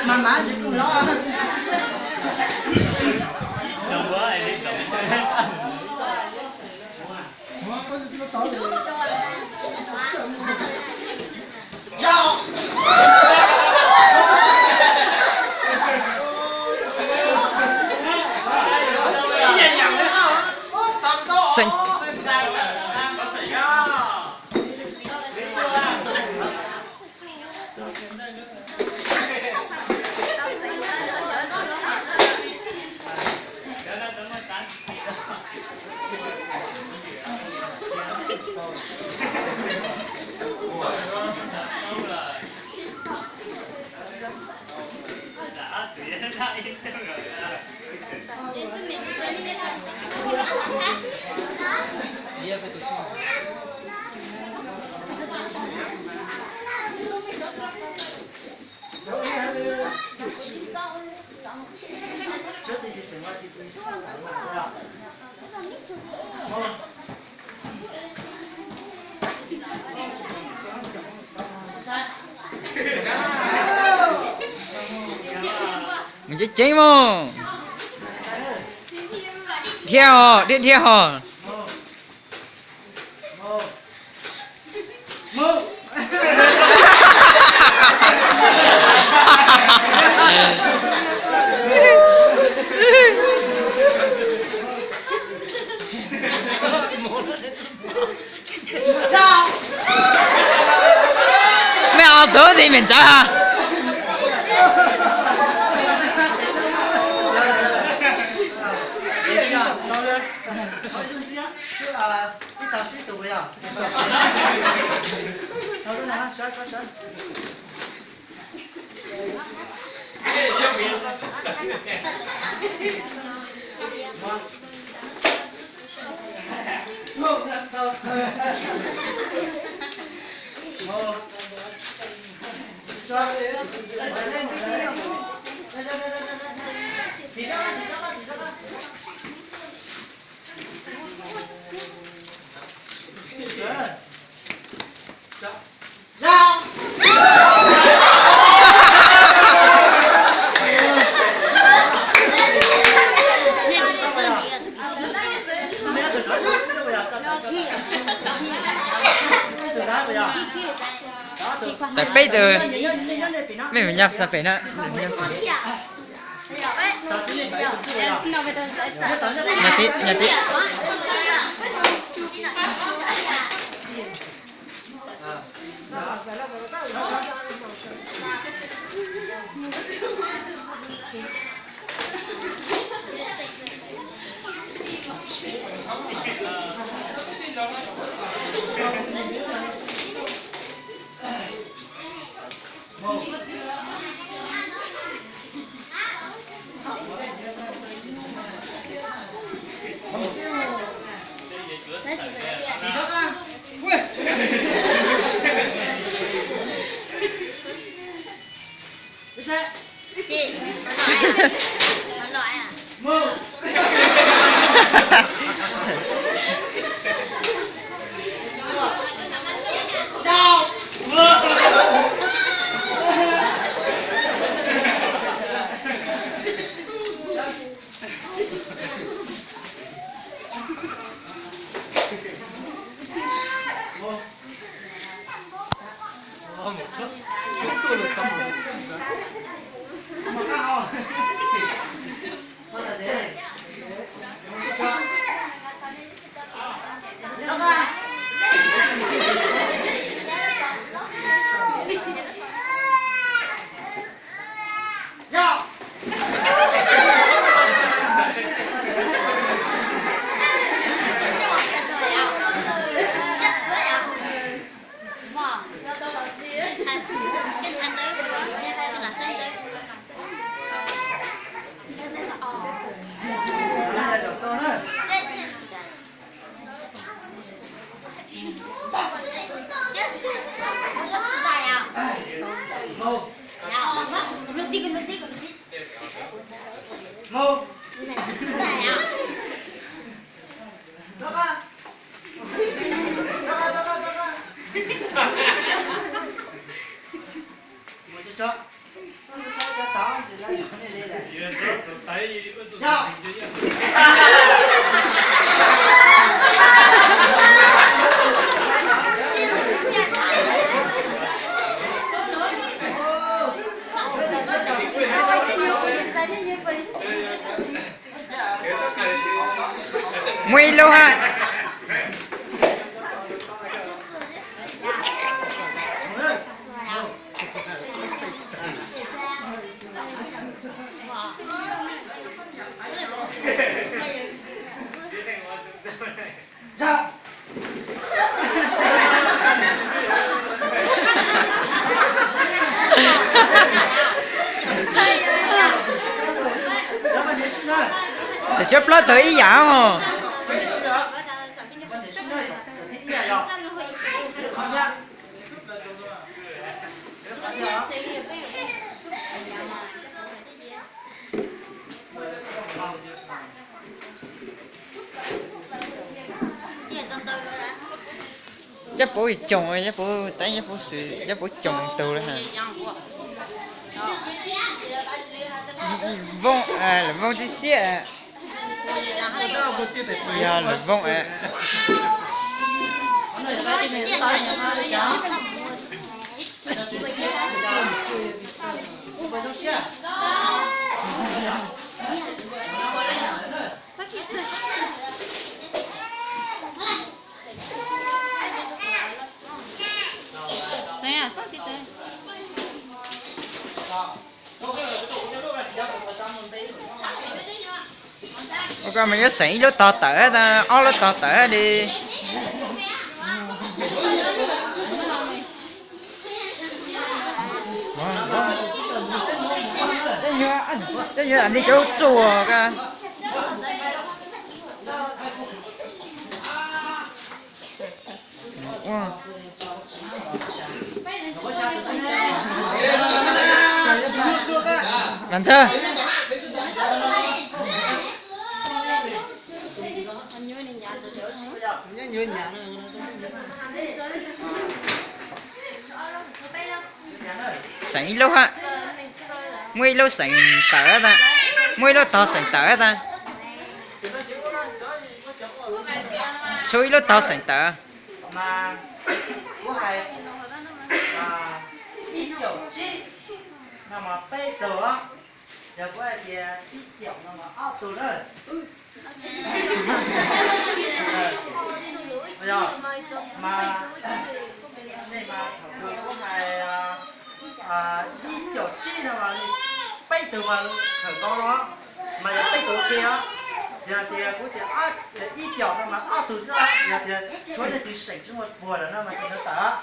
Mas mas tsis koom los. Xeeb. Mus tseeb tseeb mog. Dhia ho, dhia dhia ho. Mej ob tug tiv mem ntxawv ha. Tawm peb tug, mej mus nyob xav pem na. Nyob tib, nyob tib. Muaj ib lub hab. Tam tshuav plaub tug ib yam os. Coj puv coom, coj puv teeb, coj puv xwm, coj puv coom tug lawm. Vooj, lawv vooj tib siab. Yog lawv vooj. Ua koj mas yuav xeem ib lub tog tawm tas, ob lub tog tawm li. Tej nyuag, tej nyuag li cov tsuas ka. Mas ntxawg. Xeem ib lub hab. Muaj ib lub xeem tawm tas, muaj ib lub tog xeem tawm tas. Tshuav ib lub tog xeem tawm. Mas kuv hais ib caum tsib no mas peb tug, yog kuv hais tias ib caum no mas ob tug na. Yog, mas nej mas thaum kuv hais ib caum tsib no mas peb tug mas khawm nkaus no, mas yog peb tug ua ke os. Yog tias kuv tias ib caum no mas ob tug xwb, yog tias tshuav leej twg seem tsis muaj puag lawm no mas tus ntawd tawm.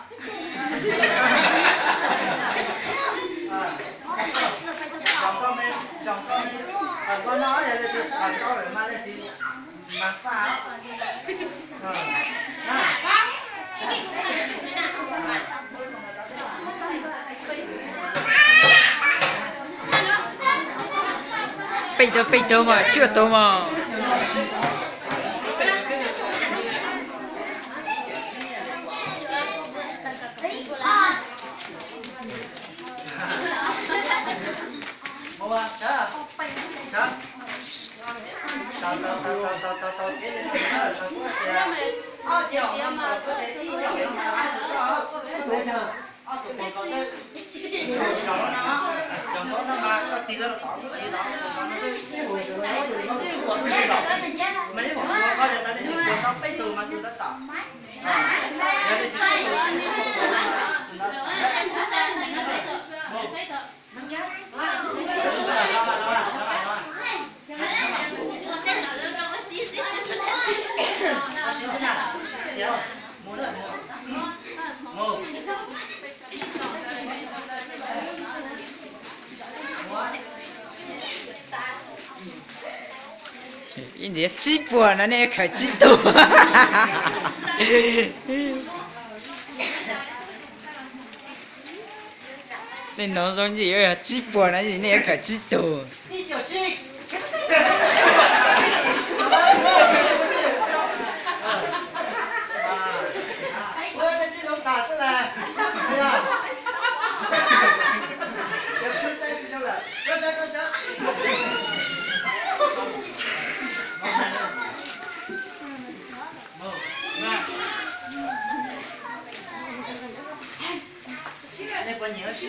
Zaum koj me, zaum koj me, zaum koj no yog leej twg khawm nkaus lawm mas leej twg mas faj. Peb tug, peb tug mas cuaj tug mas. Ib ntiav tsib puas no nej khawm tsib tug. Nej hnov zoo ntxim, tsib puas no nej khawm tsib tug. Nej puas nyiam ua si?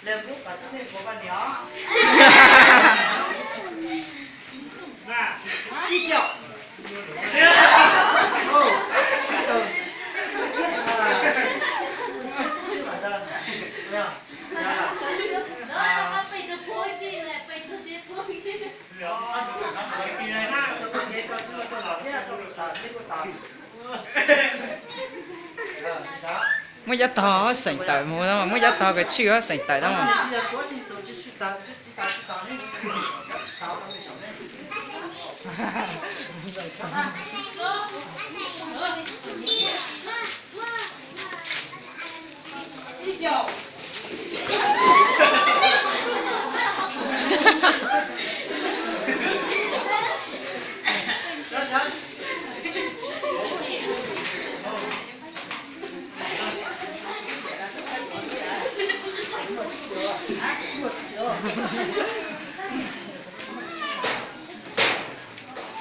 Leej Kub kom txhob nej puas poj niam os. Ib co. Muab cov tog xeem tawm mus, muab cov tog kawg tshwj xeem tawm tau.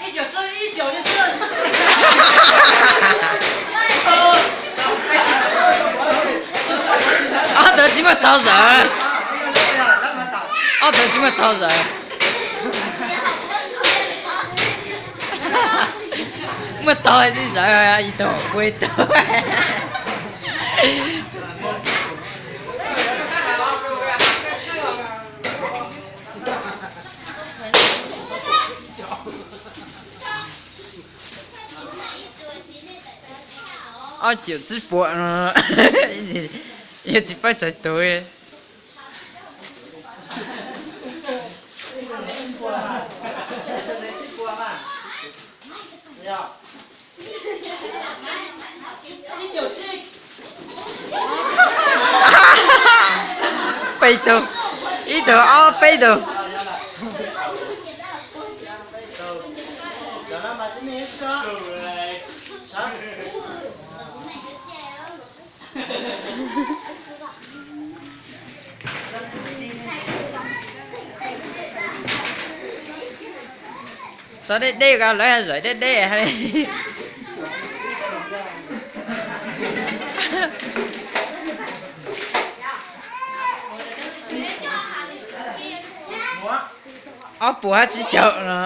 Ib co tso ib co li xwb. Ob tug tsis muaj tog zawm. Ob tug tsis muaj tog zawm. Muaj tog tib zawm, ib tug ua ib tug. Ob triệu tsib puas no, yog tsis paub txais tus. Peb tug, ib tug ob peb tug. Tso deb deb ko lawv zam deb deb. Ob puas hab tsib caug no.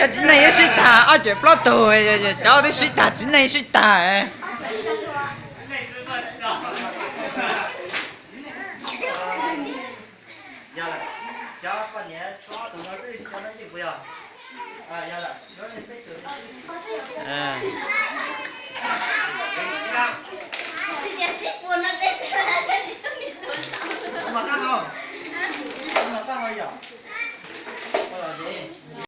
Cov txiv neej yuav sib tag, ob cuam plaub tug, cov twb sib tag, txiv neej sib tag. Yog lawm, cov poj niam tshuav ob tug no xwb, cov no yeej puas yog? Yog lawm, tshuav peb tug.